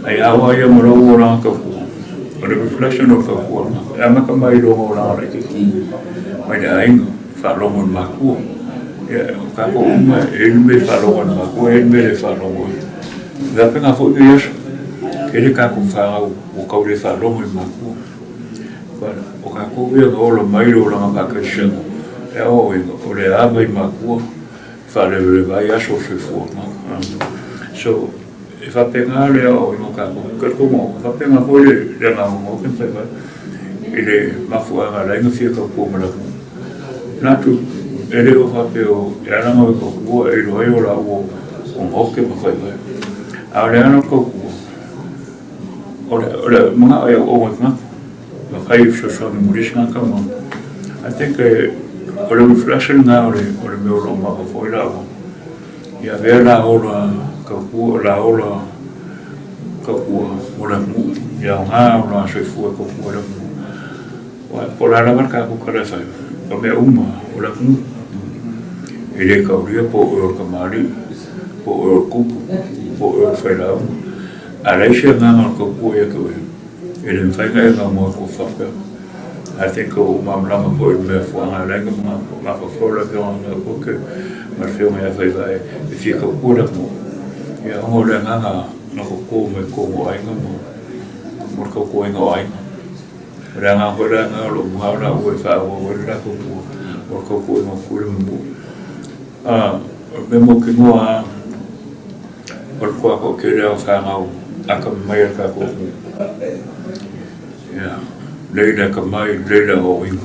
Ai a oa ia ma lou olaga tautua, o le reflection o le tautua lena, e amata mai i lona olaga laitiiti, mai le aiga, faalogo i le matua. Ia, o tatou uma e i ai le mea e faalogo ai i le matua, e i ai le mea e le faalogo ai. E faapena foi lenei aso, tele tatou fanau ua tau le faalogo i matua. But o tatou ia na ola mai i le olaga faa-kerisiano, e aoaoina, o le ava i matua, e faalevaleva ai aso o le soifua. So, e faapena le aoaoina o tatou. Ou te talitonu e faapena foi le agaga o Maota ma Faivae i le mafuaaga e ala ai ona fia tautua ma le atunuu. Manatu e le o faapea e ala ona e tautua e iloa ai o laua o Maota ma Faivae. A o le ala o le tautua, o le manao e auauna i tagata, ma fai e fesoasoani mo le isi tagata ma I think o le reflection lena o le mea o lo o mafaufau ai laua. Ia avea la ola tautua, la ola tautua mo le atunuu, ia aoga o la soifua e tautua i le atunuu. Aua po o le a lava le tatou tala e fai, o mea uma o le atunuu. E le taulia po o oe o le tamalii, po o oe o le tupu, po o oe o le failauga. A leai se agaga o le tautua ia te oe, e le mafai ona e naunau atu faapea. I think ua ou malamalama foi i le mea fuaga e ala ai ona mafaufau le Afioga ia Oke ma le Afioga ia Faivae e fia tautua le atunuu. Ia ona o le agaga na tautua mai totonu o aiga ma mo le tautuaina o aiga. O le agaga foi la lena o lo o manao laua e faaauau ai le la tautua o le tautuaina o Tutuila ma Manua. O le mea mautinoa lava o le matua toatele lava o fanau atamamai a le tatou atunuu. Ia, lelei le atamai, lelei le aoaoina.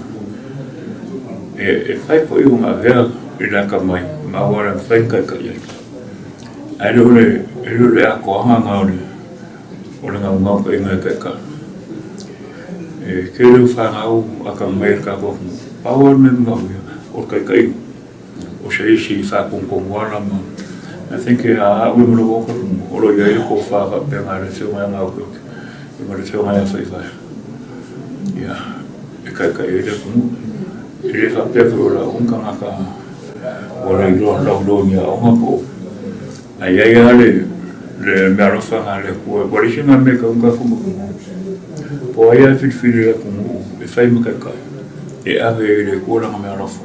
E fai foi ona avea i le atamai ma auala e mafai ona taitai ai. Ae le o le, e le o le atoaga lena o le, o le naunautaiga e taitai. E tele o fanau atamamai a le tatou atunuu, pau lava le mea e manaomia, o le taitaiga. O se isi i faatonutonu ala ma I think a au ia ma lou ota o lo o i ai le tofa faapena i le Afioga ia Gaukeke ma le Afioga ia Faivae ia e taitai ai le atunuu. E le faapea foi o le aoga tagata ua lailoa lauiloa i ni aoga po o ae i ai lava le meaalofa lena a le Atua. Ua leai se mea e tatau ona tatou mautinoa po o ai lava e filifili i le atunuu e fai ma taitai e ave i le Atua lana meaalofa.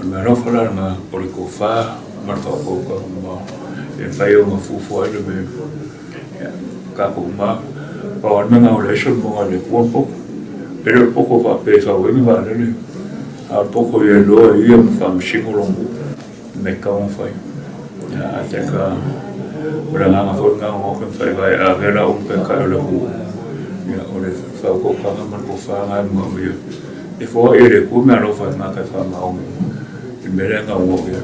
O le meaalofa la lena, o le tofa ma le faautautaga mamao e mafai ona fuafua ai le mea ia tatou uma. Pau lava le mea lena o leai se solomona i le Atua le poto. E le o le poto faapea e fau ai ni vaalele, a o le poto ia iloa e ia ma faamasino lona nuu i mea e tatau ona fai. Ia I think o le agaga foi lena o Maota ma Faivae a avea la uma taitai o le atunuu, ia o le faautautaga ma le tofa lena e manaomia. E foai e le Atua meaalofa i tagata e faamaoni i le mea lea e gaugau i ai.